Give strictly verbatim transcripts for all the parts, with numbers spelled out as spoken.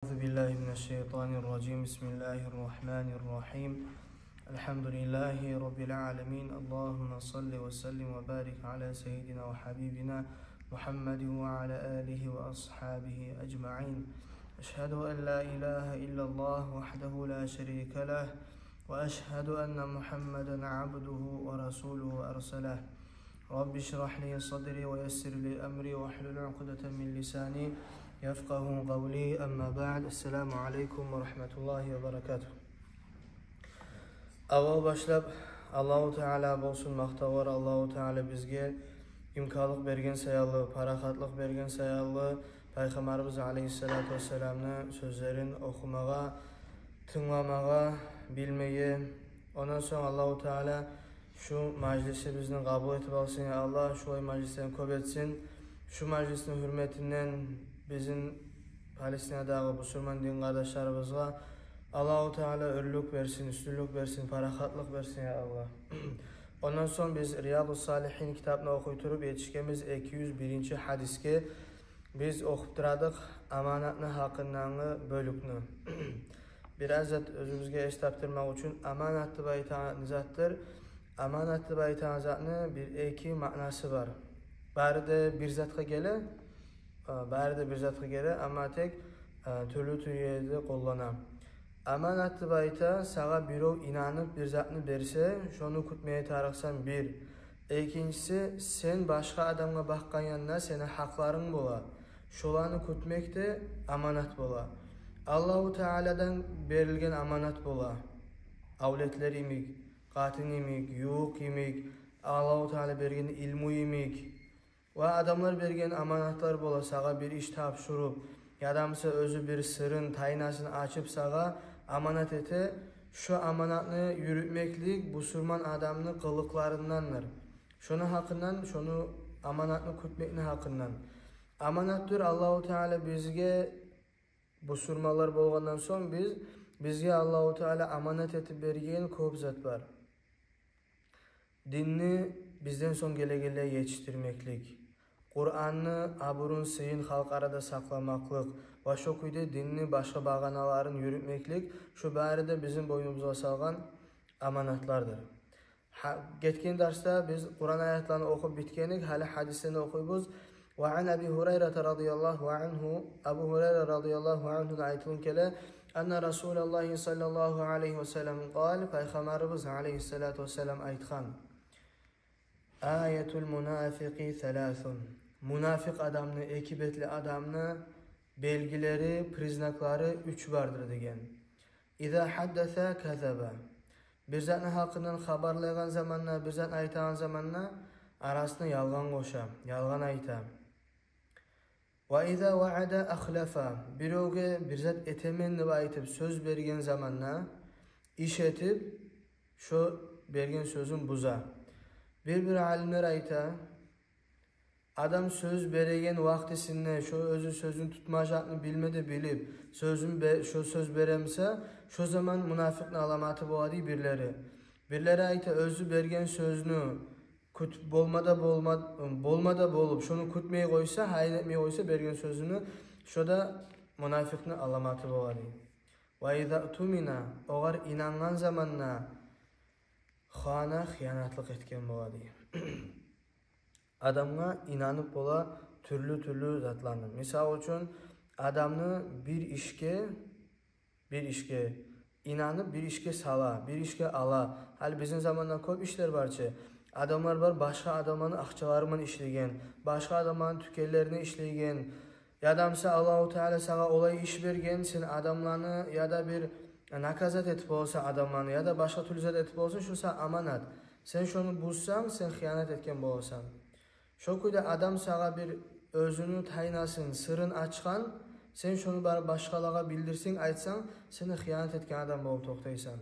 أعوذ بالله من الشيطان الرجيم. بسم الله الرحمن الرحيم. الحمد لله رب العالمين. اللهم صل وسلم وبارك على سيدنا وحبيبنا محمد وعلى آله وأصحابه أجمعين. أشهد أن لا إله إلا الله وحده لا شريك له، وأشهد أن محمدا عبده ورسوله أرسله. رب اشرح لي صدري ويسر لي أمري واحلل عقدة من لساني يفقهوا قولي. أما بعد. السلام عليكم ورحمة الله وبركاته. Аввал башлап Аллагьу Таала болсун макътавлар, Аллагьу Таала бизге имканлыкъ берген саялы, парахатлыкъ берген саялы, Пайхаммарыбыз алейгьиссалату вассаламны сёзлерин охумагъа, тынгламагъа, билмеге. Ондан сонг Аллагьу Таала шу мажлисибизни къабул этип алсын, я Аллагь, шулай мажлислени кёп этсин. Шу мажлисни гьюрметинден бизин Палестинадагъы бусурман дин къардашларыбызгъа Аллагьу Таала оьрлюк берсин, уьстюнлюк берсин, парахатлыкъ берсин, я Аллагь. Ондан сонг биз Риядус Салигьин китапны охуй туруп етишгенбиз эки юз биринчи гьадисге. Биз охуп турадыкъ аманатны гьакъындагъы бёлюкню. Бираз зат оьзюбюзге эс тапдырмакъ учун, аманат деп айтагъан затдыр. Аманат деп айтагъан затны бир эки маънасы бар. Бары да бир затгъа геле, э, бары да бир затгъа геле, амма тек, э, тюрлю-тюрлю ерде къоллана. Аманат деп айта, сагъа биров инанып бир затны берсе, шону кютмеге тарыкъсан, бир. Экинчиси, сен башгъа адамгъа бакъгъан янда сени гьакъларынг бола. Шоланы кютмек де аманат бола. Аллагьу Тааладан берилген аманат бола. Авлетлер йимик, къатын йимик, ювукъ йимик, Аллагьу Таала берген илму йимик. Ва адамлар берген аманатлар бола, сагъа бир иш тапшуруп, яда буса оьзю бир сырын, тайнасын ачып сагъа аманат эте. Шо аманатны юрютмеклик бусурман адамны къылыкъларындандыр. Шону гьакъындан, шону аманатны кютмекни гьакъындан. Аманатдыр Аллагьу Таала бизге, бусурманлар болгъандан сонг биз, бизге Аллагьу Таала аманат этип берген кёп зат бар. Динни бизден сонг гелегенлеге етишдирмеклик, Къуранны абурун, сыйын халкъ арада сакъламакълыкъ ва шо кюйде динни башгъа багъаналарын юрютмеклик, шу бары да бизин бойнубузгъа салгъан аманатлардыр. Гьа, гетген дарсда биз Къуран аятланы охуп битген эдик, гьали гьадислени охуйбуз. وعن أبي هريرة رضي الله عنه, Абу Гьурайра радияллагьу ангьудан айтылып геле, أن رسول الله صلى الله عليه وسلم قال, Пайхаммарыбыз алейгьиссалату вассалам айтгъан: آية المنافق ثلاث. Мунафикъ адамны, эки бетли адамны белгилери, признаклары уьч бардыр деген. إذا حدث كذب. Бир затны гьакъындан хабарлайгъан заманда, бир затны айтагъан заманда арасына ялгъан къоша, ялгъан айта. وإذا وعد أخلف. Биревге бир зат этемен деп айтып сёз берген заманда, иш этип, шо берген сёзюн буза. Бир-бир алимлер айта, адам сёз береген вакътисинде шо оьзю сёзюн тутмажакъны билме де билип, сёзюн бе-, шо сёз бере буса, шо заман мунафикъны аламаты бола дей бирлери. Бирлери айта, оьзю берген сёзню кют-, болма да болма-, болма да болуп, шону кютмей къойса, гьайын этмей къойса берген сёзюню, шо да мунафикъны аламаты бола дей. وإذا اؤتمن, огъар инангъан заманда خان, хыянатлыкъ этген бола дей. Адамгъа инанып бола тюрлю-тюрлю затланы. Мисал учун, адамны бир ишге, бир ишге инанып, бир ишге сала, бир ишге ала. Гьали бизин заманда кёп ишлер бар чы. Адамлар бар, башгъа адамланы акъчалары булан ишлейген, башгъа адамланы тюкенлерине ишлейген. Яда буса Аллагьу Таала сагъа олай иш берген, сен адамланы яда бир наказать этип боласан адамланы, яда башгъа тюрлю зат этип боласан, шо сагъа аманат. Сен шону бузсанг, сен хыянат этген боласан. Шо кюйде адам сагъа бир оьзюню тайнасын, сырын ачгъан, сен шону барып башгъалагъа билдирсенг, айтсанг, сен де хыянат этген адам болуп токътайсан.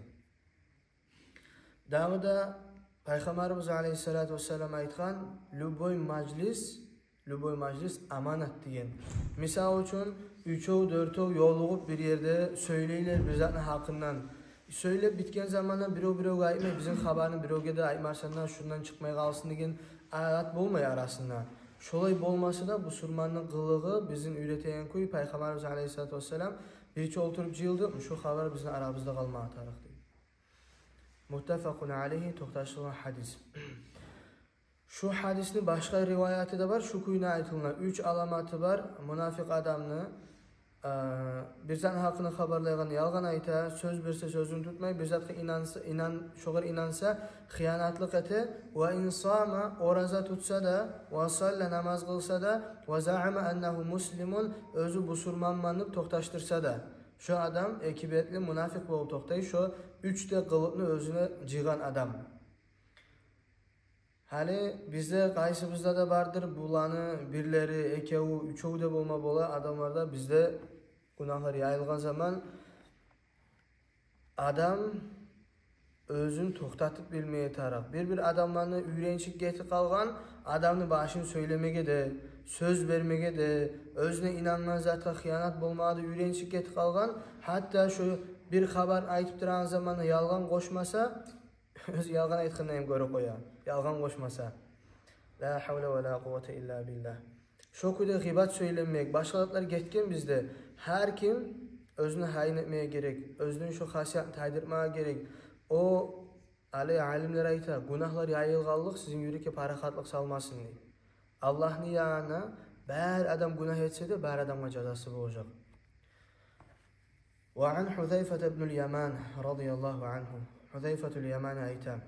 Дагъы да Пайхаммарыбыз алейгьиссалату вассалам айтгъан: любой мажлис, любой мажлис аманат деген. Мисал учун, уьчев, дёртев ёлугъуп бир ерде сёйлейлер бир затны гьакъындан. Сёйлеп битген заманда бирев биревге айтмай, бизин хабарны биревге де айтмасанг да, шундан чыкъмай къалсын деген зат болмай арасында. Шолай болмаса да, бусурманны къылыгъы, бизин уьйретеген кюй, Пайхаммарыбыз алейгьиссалату вассалам бирче олтуруп жыйылдыкъмы, шу хабар бизин арабызда къалмагъа тарыкъ, дей. Муттафакъун алейгьи, токъташылгъан гьадис. Шу гьадисни башгъа риваяты да бар, шу кюйню айтылына. Уьч аламаты бар мунафикъ адамны. Э, бир затны гьакъында хабарлайгъан, ялгъан айта, сёз берсе, сёзюн тутмай, бир затгъа инанса, инан-, шогъар инанса, хыянатлыкъ эте. Ва ин сама, ораза тутса да, ва салла, намаз къылса да, ва заама аннагьу муслимун, оьзю бусурманман деп токъташдырса да, шо адам эки бетли мунафикъ болуп токътай, шо уьч де къылыкъны оьзюне жыйгъан адам. Гьали бизде къайсыбызда да бардыр, буланы бирлери, экевю, уьчевю де болма бола, адамларда бизде гюнагьлар яйылгъан заман адам оьзюн токътатып билмеге тарыкъ. Бир-бир адамланы уьйренчик гетип къалгъан, адамны башын сёйлемеге де, сёз бермеге де, оьзюне инангъан затгъа хыянат болмагъа да уьйренчик гетип къалгъан. Гьатта шо бир хабар айтып турагъан заманда ялгъан къошмаса, оьзю ялгъан айтгъандан эм гёре къоя, ялгъан къошмаса. Ла гьавла ва ла къуввата илла биллагь. Шо кюйде гъибат сёйленмек, башгъа затлар гетген бизде. Гьар ким оьзюню гьайын этмеге герек, оьзюню шо хасиятын тайдыртмагъа герек. О, гьали алимлер айта, гюнагьлар яйылгъанлыкъ сизин юрекге парахатлыкъ салмасын, дей. Аллагьны янына бар адам гюнагь этсе де, бар адамгъа жазасы болажакъ. Ва ан Гьузайфата ибнул Яман радияллагьу ангьу. Гьузайфатул Яман айта.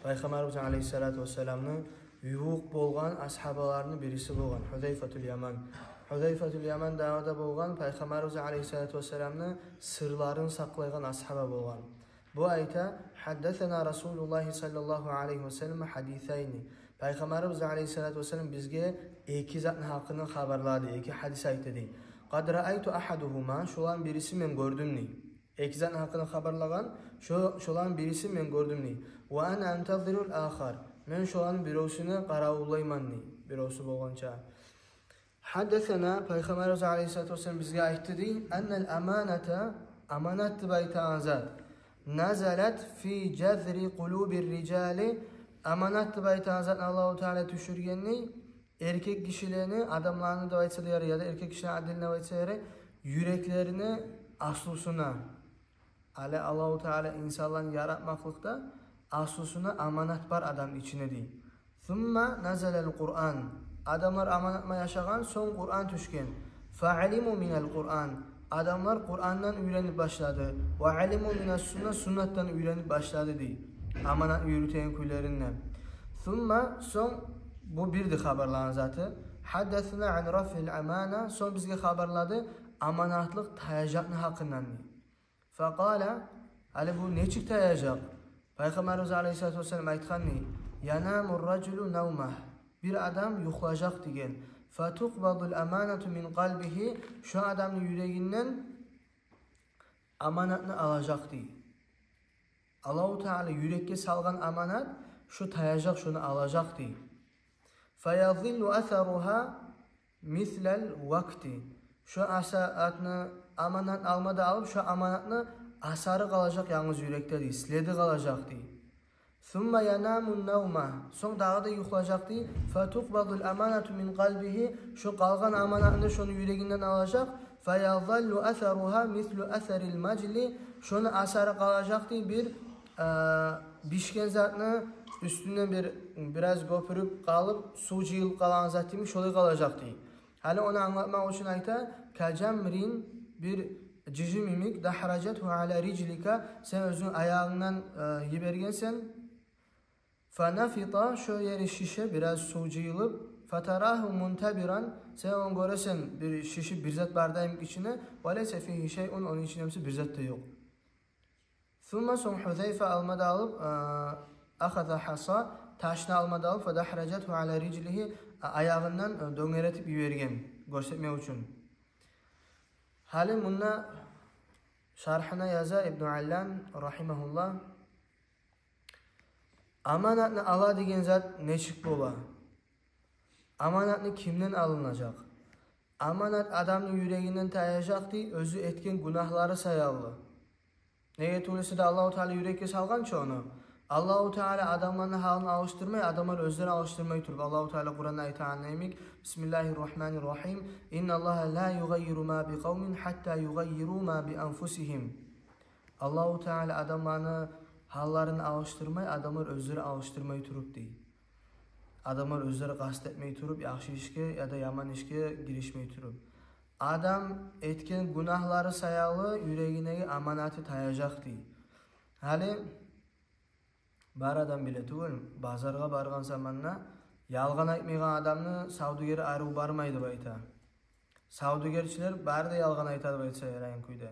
Пайхаммарыбыз алейгьиссалату вассаламны ювукъ болгъан асгьабаларыны бириси болгъан Гьузайфатул Яман. Гьузайфатул Яман дагъы да болгъан Пайхаммарыбыз алейгьиссалату вассаламны сырларын сакълайгъан асгьаба болгъан. Бу айта: «Гьаддасана Расулуллагьи саллаллагьу алайгьи ва саллам гьадисайни». Пайхаммарыбыз алейгьиссалату вассалам бизге эки затны гьакъында хабарлады, эки гьадис айтды, дей. «Къад раайту агьадагьума», шоланы бирисин мен гёрдюм, дей. Эки затны гьакъында хабарлагъан, шо, шоланы бирисин мен гёрдюм, дей. «Ва ана антазирул ахар», мен шоланы биревсюн къаравуллайман, дей, биревсю болгъанча. Гьаддасана, Пайхаммарыбыз алейгьиссалату вассалам бизге айтды, дей, аннал аманата, аманат деп айтагъан зат, назалат фи жазри къулубир рижали, аманат деп айтагъан затны Аллагьу Таала тюшюрген, дей, эркек гишилени, адамланы деп айтса да ярай, яда эркек гишилени адилине деп айтса ярай, юреклерини аслусуна. Гьали Аллагьу Таала инсанланы яратмакълыкъда аслусуна аманат бар адамны ичине, дей. «Сумма назалал Къуран». Адамлар аманат булан яшагъан, сонг Къуран тюшген. «Фа алиму минал Къуран». Адамлар Къурандан уьйренип башлады. «Ва алиму минас сунна», суннатдан уьйренип башлады, дей. Аманатны юрютеген кюйлерин де. «Сумма», сонг, бу бирди хабарлагъан заты. «Гьаддасана ан рафил амана», сонг бизге хабарлады аманатлыкъ таяжакъны гьакъындан, дей. «Факъала», гьали бу нечик таяжакъ? Пайхаммарыбыз алейгьиссалату вассалам айтгъан, дей: «Янамур ражулу навмагь». Бир адам юхлажакъ, деген. «Фатукъбадул аманату мин къалбигьи», шо адамны юрегинден аманатны алажакъ, дей. Аллагьу Таала юрекге салгъан аманат, шо таяжакъ, шону алажакъ, дей. «Фаязиллу асаругьа мислал вакъти». Шо асаратны, аманатны алма да алып, шо аманатны асары къалажакъ янгыз юрекде, дей, следи къалажакъ, дей. «Сумма янамун навма», сонг дагъы да юхлажакъ, дей. «Фатукъбадул аманату мин къалбигьи», шо къалгъан аманатны шону юрегинден алажакъ. «Фаязаллу асаругьа мислу асарил мажли», шону асары къалажакъ, дей, бир, э, бишген затны уьстюнден бир, бираз гёпюрюп къалып, сув жыйылып къалагъан зат йимик, шолай къалажакъ, дей. Гьали ону англатмакъ учун айта: «Кажамрин», бир жыжым йимик, «дахражатгьу ала рижлика», сен оьзюнг аягъынгдан, э, йибергенсен. «Фанафита», шо ери шише, бираз сув жыйылып. «Фатарагьу мунтабиран», сен ону гёресен, бир шишип, бир зат бардай йимик ичине. «Ва лайса фигьи шайъун», ону ичинде буса бир зат да ёкъ. «Сумма», сонг Гьузайфа алма да алып, а, «ахаза хьаса», ташны алма да алып, «фадахражатгьу ала рижлигьи», а, аягъындан, а, дёнгеретип йиберген, гёрсетмек учун. Гьали мунда шархына яза Ибну Аллан, рагьимагьуллагь: «Аманатны ала деген зат нечик бола? Аманатны кимден алынажакъ? Аманат адамны юрегинден таяжакъ, дей, оьзю этген гюнагьлары саялы. Неге тюгюл эсе де Аллагьу Таала юрекге салгъан чы ону. Аллагьу Таала адамланы гьалын алышдырмай, адамлар оьзлери алышдырмай туруп. Аллагьу Таала Къуранда айтагъан йимик: «Бисмиллагьи ррагьмани ррагьим. Инналлагьа ла югъаййиру ма би къавмин гьатта югъаййиру ма би анфусигьим». Аллагьу Таала адамланы гьалларын алышдырмай, адамлар оьзлери алышдырмай туруп, дей. Адамлар оьзлери къаст этмей туруп, яхшы ишге яда яман ишге гиришмей туруп. Адам этген гюнагьлары саялы юрегиндеги аманаты таяжакъ, дей. Гьали бар адам биле тюгюл, базаргъа баргъан заманда ялгъан айтмайгъан адамны савдюгери арив бармай деп айта. Савдюгерчилер бары да ялгъан айта деп айтса ярайгъан кюйде.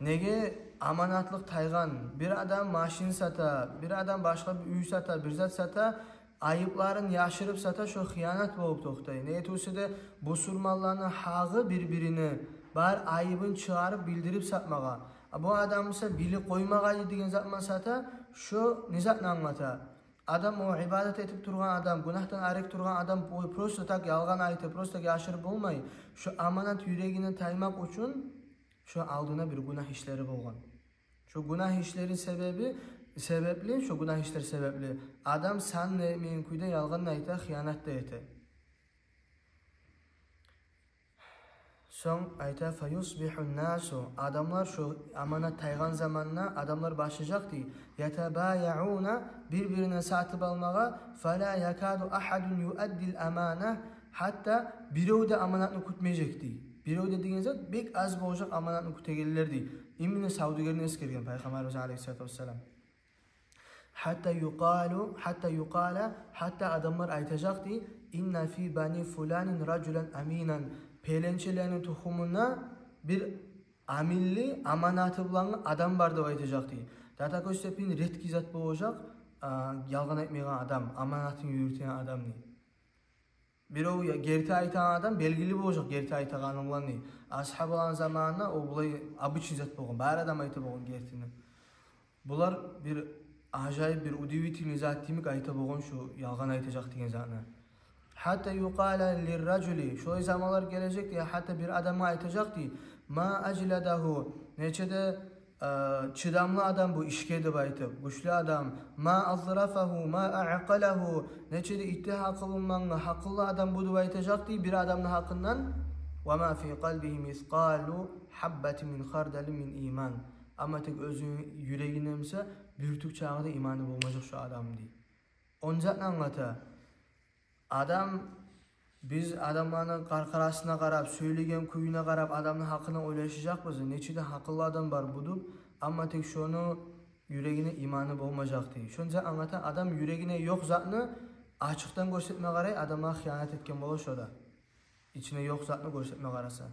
Неге? Аманатлыкъ тайгъан. Бир адам машин сата, бир адам башгъа бир уьй сата, бир зат сата, айыпларын яшырып сата, шо хыянат болуп токътай. Неге тюгюл де, бусурманланы гьакъы бир-бирине бар айыбын чыгъарып билдирип сатмагъа. А бу адам буса билип къоймагъай деген затман сата, шо не затны англата? Адам, о ибадат этип тургъан адам, гюнагьдан арек тургъан адам, о просто так ялгъан айтып, просто так яшырып болмай. Шо аманат юрегине таймакъ учун шо алдына бир гюнагь ишлери болгъан. Шо гюнагь ишлери себеби, себепли, шо гюнагь ишлер себепли адам сан да этмейген кюйде ялгъан да айта, хыянат да эте. Сонг айта: «Фаюсбиху ннасу», адамлар, шо аманат тайгъан заманда адамлар башлажакъ, дей, «ятабаяуна», бир-бирине сатып алмагъа, «фала якаду агьадун юаддил амана», гьатта бирев де аманатны кютмежек, дей. Бирев де деген зат бек аз болажакъ аманатны кютегенлер, дей. Именно савдюгерни эсгерген Пайхаммарыбыз алейгьиссалату вассалам. «Гьатта юкъалу, гьатта юкъала», гьатта адамлар айтажакъ, дей: «Инна фи бани фуланин ражулан аминан». Пеленчелени тухумунда бир аминли, аманаты булангъы адам бар деп айтажакъ, дей. До такой степени редкий зат болажакъ, а, ялгъан айтмайгъан адам, аманатын юрютеген адам, дей. Бирев я-, герти айтагъан адам белгили болажакъ герти айтагъаны булан, дей. Асгьабаланы заманында о булай обычный зат болгъан, бары адам айта болгъан гертини. Булар бир ажайып, бир удивительный зат йимик айта болгъан шо ялгъан айтажакъ деген затны. «Гьатта юкъала лирражули», шолай заманлар гележек, дей, гьатта бир адамгъа айтажакъ, дей: «Ма ажладагьу», нече де, э, чыдамлы адам бу ишге деп айтып, гючлю адам. «Ма азрафагьу, ма аъкъалагьу», нече де итти гьакъыллы, мангы гьакъыллы адам бу деп айтажакъ, дей, бир адамны гьакъындан. «Ва ма фи къалбигьи мискъалу гьаббатин мин хардалин мин иман». Амма тек оьзюню юрегинде буса бюртюк чагъы да иманы болмажакъ шо адамны, дей. О не затны англата? Адам, биз адамланы къаркъарасына къарап, сёйлеген кююне къарап, адамны гьакъына ойлашажакъбыз, нече де гьакъыллы адам бар бу деп, амма тек шону юрегине иманы болмажакъ, дей. Шону англата, адам юрегине ёкъ затны ачыкъдан гёрсетме къарай, адамгъа хыянат этген бола шо да. Ичине ёкъ затны гёрсетме къараса.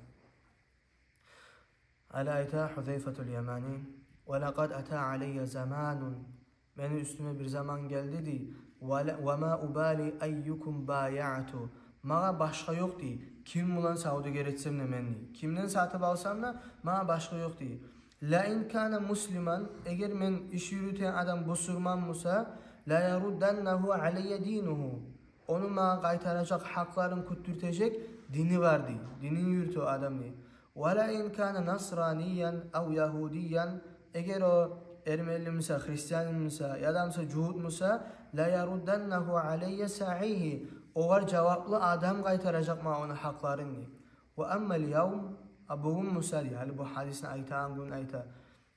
Гьали айта Гьузайфатул Ямани: «Ва лакъад ата алайя заманун». Мени уьстюме бир заман гелди, дей. «Ва ла, ва ма убали айюкум баяъту». Магъа башгъа ёкъ, дей, ким булан савдюгер этсем де мен, дей. Кимден сатып алсам да, магъа башгъа ёкъ, дей. «Ла ин кана муслиман», эгер мен иш юрютеген адам бусурман буса, «ла ярудданнагьу алайя динугьу». Ону магъа къайтаражакъ, гьакъларын кютдюртежек дини бар, дей. Динин юрютеген адам, дей. «Ва ла ин кана насраниян ав ягьудиян», эгер о эрмели буса, христиан буса, яда буса жугьут буса, «ла ярудданнагьу алайя саъигьи», огъар жаваплы адам къайтаражакъ магъа ону гьакъларын, дей. «Ва аммал явм», а бугюн буса, дей, гьали бу гьадисни айтагъан гюн айта,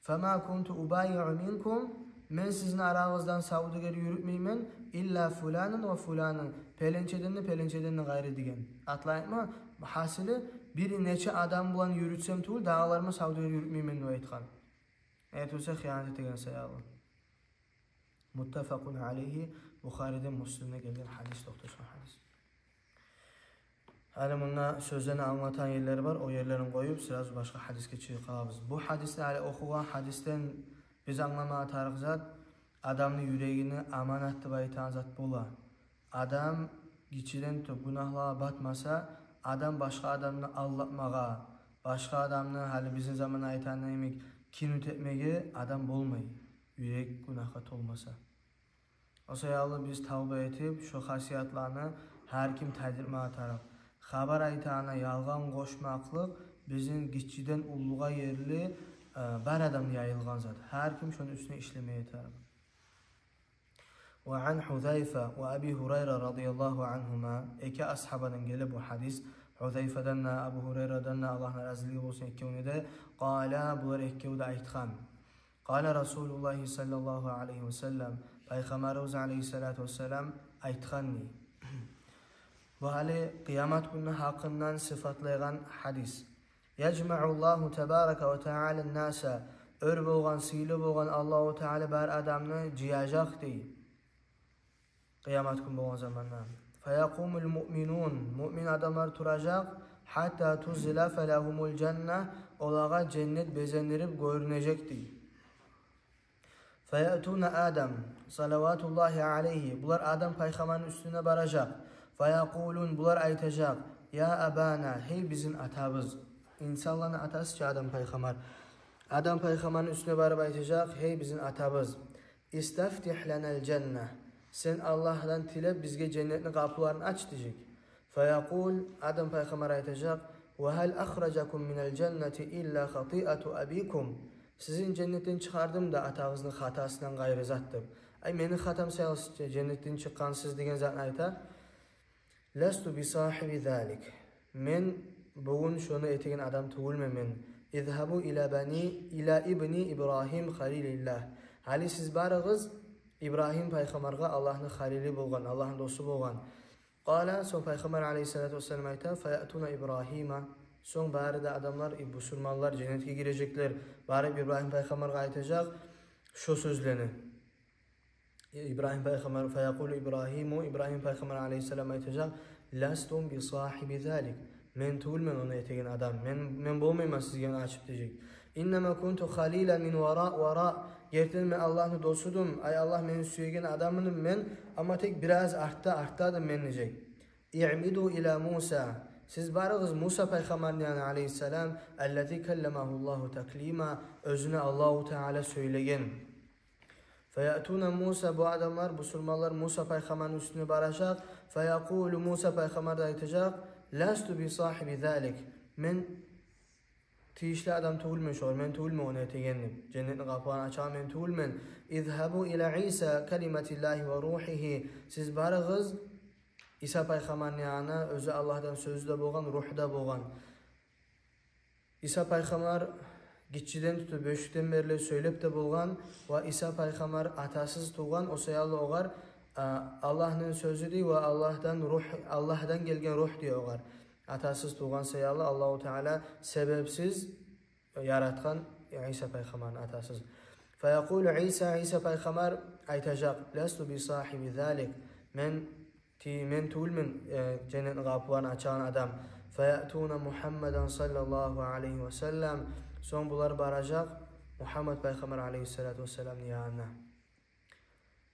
«фама кунту убайиъу минкум», мен сизин арагъыздан савдюгер юрютмеймен, «илла фуланан ва фуланан», пеленчеден де, пеленчеден де къайры деген. Атлар айтма, гьасили, бир нече адам булан юрютсем тюгюл, дагъылар булан савдюгер юрютмеймен деп айтгъан. Неге тюгюл де хыянат этеген саялы. Муттафакъун алайгьи, Бухариде, Муслимде гелген гьадис, токъташгъан гьадис. Гьали мунда сёзлени англатагъан ерлери бар, о ерлерин къоюп, сразу башгъа гьадисге чыгъып къалабыз. Бу гьадисни, гьали охугъан гьадисден биз англама тарыкъ зат, адамны юрегине аманат деп айтагъан зат бола. Адам гиччиден тутуп гюнагьлагъа батмаса, адам башгъа адамны алдатмагъа, башгъа адамны, гьали бизин заманда айтагъан йимик, кинут этмеге адам болмай, юрек гюнагьгъа толмаса. О саялы биз тавба этип, шо хасиятланы гьар ким тайдырмагъа тарыкъ. Хабар айтагъанда ялгъан къошмакълыкъ бизин гиччиден уллугъа ерли, э, бар адамда яйылгъан зат. Гьар ким шону уьстюне ишлемеге тарыкъ. وعن حذيفة وأبي هريرة رضي الله عنهما. Эки асгьабадан геле бу гьадис. Гьузайфадан да, Абу Гьурайрадан да, Аллагьны разилиги болсун экевюне де. قال, булар экев де айтгъан. قال رسول الله صلى الله عليه وسلم. Пайхаммарыбыз алайгьиссалату вассалам айтгъан дей. Бу гьали къыямат гюнню гьакъындан сыфатлайгъан гьадис. يجمع الله تبارك وتعالى الناس. Оьр болгъан, сыйлы болгъан Аллагьу Таала бар адамны жыяжакъ дей къыямат гюн болгъан заманда. فيقوم المؤمنون. Муъмин адамлар туражакъ. حتى تزلف لهم الجنة. Олагъа женнет безендирип гёрюнежек дей. فيأتون آدم صلوات الله عليه. Булар Адам пайхаммарны уьстюне баражакъ. فيقولون, булар айтажакъ: يا أبانا, гьей бизин атабыз. Инсанланы атасы чы Адам пайхаммар. Адам пайхаммарны уьстюне барып айтажакъ: гьей бизин атабыз. استفتح لنا الجنة. Сен Аллагьдан тилеп бизге женнетни къапуларын ач дежек. فيقول, Адам пайхаммар айтажакъ: وهل أخرجكم من الجنة إلا خطيئة أبيكم. Сизин женнетден чыгъардымы да атагъызны хатасындан къайры зат деп. Ай, мени хатам саялы сиз женнетден чыкъгъансыз деген затны айта. لست بصاحب ذلك. Мен бугюн шону этеген адам тюгюлмен мен. اذهبوا إلى بني, إلى ابن إبراهيم خليل الله. Гьали сиз барыгъыз Ибрагьим пайхаммаргъа, Аллагьны халили болгъан, Аллагьны досу болгъан. قال, сонг пайхаммар алайгьиссалату вассалам айта: فيأتون إبراهيم. Сонг бары да адамлар, и бусурманлар женнетге гирежеклер, барып Ибрагьим пайхаммаргъа айтажакъ шо сёзлени. Ибрагьим пайхаммар, فيقول إبراهيم, Ибрагьим пайхаммар алайгьиссалам айтажакъ: لستم بصاحب ذلك. Мен тюгюлмен ону этеген адам. Мен, мен болмайман сизге ону ачып дежек. إنما كنت خليلا من وراء وراء. Гертиден мен Аллагьны досудум. Ай, Аллагь мени сюеген адамыдым мен, амма тек бираз артда, артдадым мен дежек. اعمدوا إلى موسى. Сиз барыгъыз Муса пайхаммарны янына, алайгьиссалам, الذي كلمه الله تكليما, оьзюне Аллагьу Таала сёйлеген. فيأتون موسى, бу адамлар, бусурманлар Муса пайхаммарны уьстюне баражакъ. فيقول, Муса пайхаммар да айтажакъ: لست بصاحب ذلك. Мен тийишли адам тюгюлмен шогъар, мен тюгюлмен ону этеген деп. Женнетни къапуларын ачагъан мен тюгюлмен. اذهبوا إلى عيسى كلمة الله وروحه. Сиз барыгъыз Иса пайхаммарны янына, оьзю Аллагьдан сёзю де болгъан, руху да болгъан. Иса пайхаммар гиччиден тутуп бёшюкден берли сёйлеп де болгъан, ва Иса пайхаммар атасыз тувгъан, о саялы огъар, а, Аллагьны сёзю дей ва Аллагьдан рух, Аллагьдан гелген рух дей огъар. Атасыз тувгъан саялы Аллагьу Таала себепсиз яратгъан Иса пайхаммарны атасыз. فيقول عيسى, Иса пайхаммар айтажакъ: لست بصاحب ذلك. Мен ти-, мен тюгюлмен, э, женнетни къапуларын ачагъан адам. فيأتون محمدا صلى الله عليه وسلم. Сонг булар баражакъ Мухаммад пайхаммар алайгьиссалату вассаламны янына.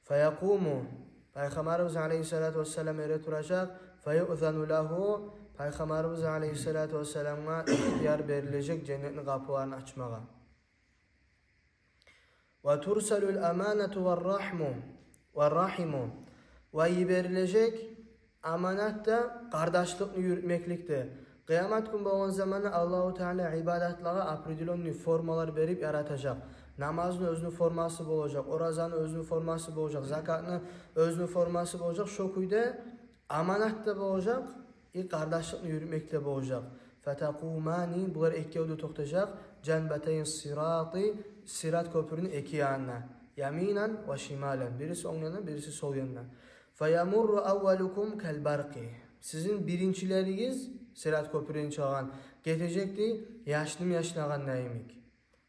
فيقوم, пайхаммарыбыз алайгьиссалату вассалам эретуражакъ. فيؤذن له, пайхаммарыбыз алайгьиссалату вассаламгъа ихтияр берилежек женнетни къапуларын ачмагъа. وترسل الأمانة والرحم، والرحم. Ва йиберилежек аманат да, къардашлыкъны юрютмеклик де. Къыямат гюн болгъан заманда Аллагьу Таала ибадатлагъа определённый формалар берип яратажакъ. Намазны оьзюню формасы болажакъ, оразаны оьзюню формасы болажакъ, закатны оьзюню формасы болажакъ. Шо кюйде аманат да болажакъ, и къардашлыкъны юрютмек де болажакъ. فتقومان, булар экеви де токътажакъ, جنبتي الصراط, Сират кёпюрню эки янына, يمينا وشمالا, бириси онг янына, бириси сол янына. فيمر أولكم كالبرق, сизин биринчилеригиз Сират кёпюрден чыгъагъан гетежек дей, яшним яшнагъанда йимик.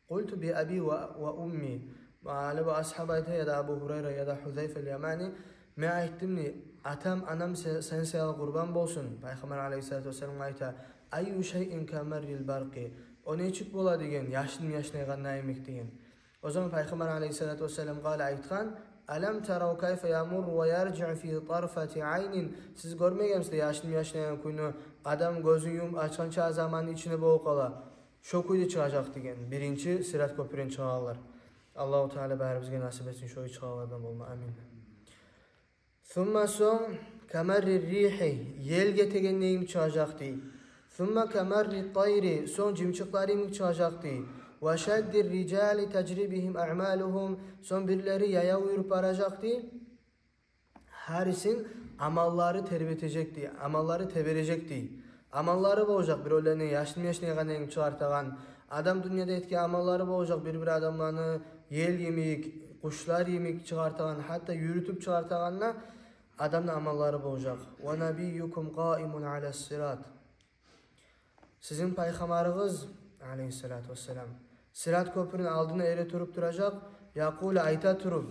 قلت بأبي و، وأمي. Гьали бу асгьаб айта, яда Абу Гьурайра, яда Гьузайфа ал-Ямани, мен айтдым дей: атам, анам се-, сен саялы къурбан болсун. Пайхаммар алайгьиссалату вассаламгъа айта: أي شيء كمر البرق. О нечик бола деген, яшним яшнайгъанда йимик деген. О заман Пайхаммар алайгьиссалату вассалам قال, айтгъан: ألم تروا كيف يمر ويرجع في طرفة عين. Сиз гёрмегенмисиз яшним яшнайгъан кюйню, адам гёзюн юмуп ачгъанча заманны ичинде болуп къала. Шо кюйде чыгъажакъ деген, биринчи Сират кёпюрден чыгъагъанлар. Аллагьу Таала барыбызгъа насип этсин шо чыгъагъанлардан болма. Амин. ثم, сонг, كمر الريح, ел гетегенде йимик чыгъажакъ дей. ثم كمر الطير, сонг жымчыкълар йимик чыгъажакъ дей. وشد الرجال تجري بهم أعمالهم, сонг бирлери яяв юрюп баражакъ дей. Гьарисин амаллары тербетежек дей, амаллары тебережек дей. Амаллары болажакъ, биревлени яшын-яшын ягъанын чыгъартагъан, адам дюньяда этген амаллары болажакъ, бир-бир адамланы ел йимик, къушлар йимик чыгъартагъан, гьатта юрютюп чыгъартагъан да адамны амаллары болажакъ. «Ва набиюкум къаимун аля сират». Сизин пайхаммарыгъыз, алейгьиссалату вассалам, сират кёпюрню алдына эретуруп туражакъ, якъулу, айта туруп: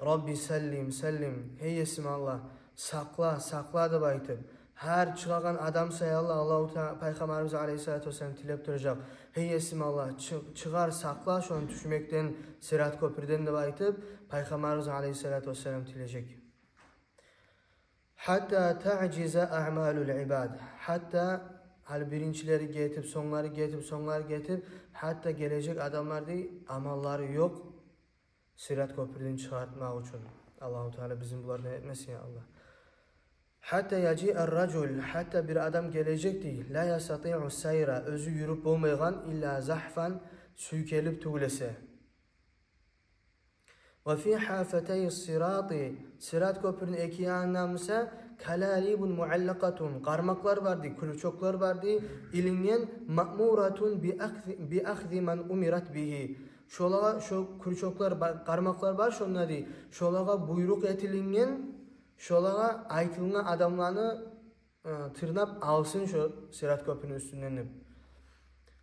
«Рабби саллим, саллим, гьей Есим Аллагь, сакъла, сакъла», — деп айтып, гьар чыгъагъан адам саялы Аллагьу Та-, пайхаммарыбыз алейгьиссалату вассалам тилеп туражакъ: «Гьей Есим Аллагь, чы-, чыгъар, сакъла шону тюшмекден, сират кёпюрден», — деп айтып, пайхаммарыбыз алейгьиссалату вассалам тилежек. «Гьатта таъжиза аъмалул ибад». Гьатта, гьали биринчилери гетип, сонглары гетип, сонглары гетип, гьатта гележек адамланы амаллары ёкъ сират кёпюрден чыгъартмакъ учун. Аллагьу Таала бизин булардан этмесин, я Аллагь. «Гьатта яжиа ар-ражул», гьатта бир адам гележек дей, «ла ястатиъу сайра», оьзю юрюп болмайгъан, «илла загьфан», сюйкелип тюгюл эсе. «Ва фи гьафатай сирати», сират кёпюрню эки янында буса, «калалибун муаллакъатун», къармакълар бар дей, крючоклар бар дей, илинген, «маъмуратун би ахзи, би ахзи ман умират бигьи». Шолагъа, шо крючоклар бар, къармакълар бар шонда дей, шолагъа буйрукъ этилинген, шолагъа айтылгъан адамланы, э, тырнап алсын шо сират кёпюрню уьстюнден деп.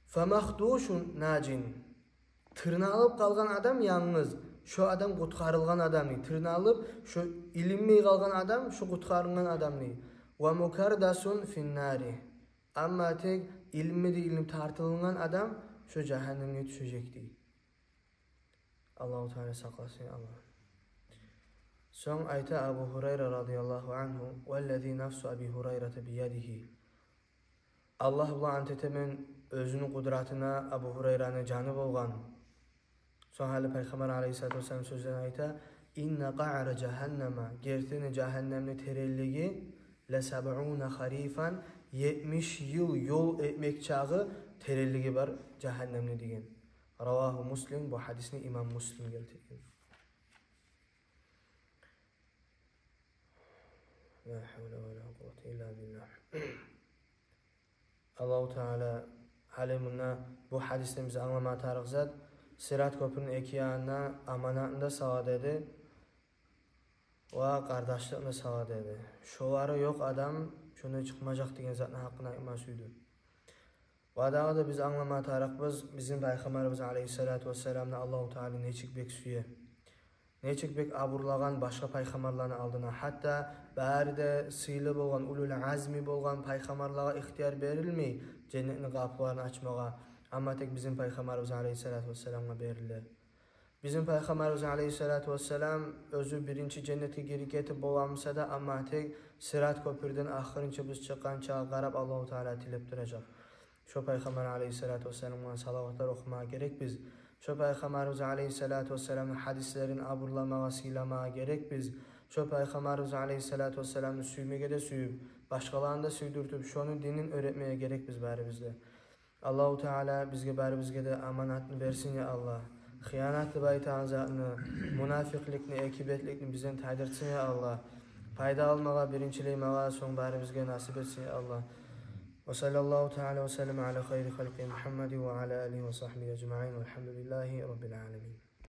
«Фамахдушун нажин». Тырналып къалгъан адам янгыз, шо адам къутгъарылгъан адам дей. Тырналып, шо илинмей къалгъан адам, шо къутгъарылгъан адам дей. «Ва мукардасун финнари». Амма тек илинмей де илинип тартылынгъан адам шо жагьаннемге тюшежек дей. Аллагьу Таала сакъласын, Аллагь. Сонг айта Абу Гьурайра радияллагьу ангьу: «Валлази нафсу Аби Гьурайрата биядигьи». Аллагь булан ант этемен, оьзюню къудратына, Абу Гьурайраны жаны болгъан. Сонг гьали Пайхаммар алейгьиссалату вассалам сёзден айта: «Инна къаъра жагьаннама», гертиден жагьаннемни теренлиги, «ла сабъуна харифан», етмиш йыл ёл этмек чакъы теренлиги бар жагьаннемни деген. Равагьу Муслим, бу гьадисни имам Муслим гелтирген. Ла гьавла ва ла къуввата илла биллагь. Аллагьу Таала гьали мунда бу гьадисден биз англама тарыкъ зат, сират кёпюрню эки янына аманатны да сала деди, ва къардашлыкъны да сала деди. Шолары ёкъ адам шондан чыкъмажакъ деген затны гьакъында айтма сюйдю. Ва дагъы да биз англама тарыкъбыз, бизин Пайхаммарыбыз алейгьиссалату вассаламны Аллагьу Таала нечик бек сюе, нечик бек абурлагъан башгъа пайхаммарланы алдына. Гьатта бары да сыйлы болгъан, улул азми болгъан пайхаммарлагъа ихтияр берилмей женнетни къапуларын ачмагъа, амма тек бизин Пайхаммарыбыз алейгьиссалату вассаламгъа бериле. Бизин Пайхаммарыбыз алейгьиссалату вассалам оьзю биринчи женнетге гирип гетип бола буса да, амма тек сират кёпюрден ахырынчы биз чыкъгъанчагъа къарап Аллагьу Таала тилеп туражакъ. Шо Пайхаммар алейгьиссалату вассаламгъа салаватлар охумагъа герекбиз. Шо Пайхаммарыбыз алейгьиссалату вассаламны гьадислерин абурламагъа, сыйламагъа герекбиз. Шо Пайхаммарыбыз алейгьиссалату вассаламны сюймеге де сююп, башгъаланы да сюйдюртюп, шону динин уьйретмеге герекбиз барыбыз да. Аллагьу Таала бизге, барыбызгъа да аманатны берсин, я Аллагь. Хыянат деп айтагъан затны, мунафикъликни, эки бетликни бизден тайдыртсын, я Аллагь. Пайда алмагъа биринчилей магъа, сонг барыбызгъа насип этсин, я Аллагь. Ва саллаллагьу таала ва саллам аля хайри халкъи Мухаммадин ва аля алигьи ва сахбигьи ажмаин. Валхамдулиллагьи раббил аламин.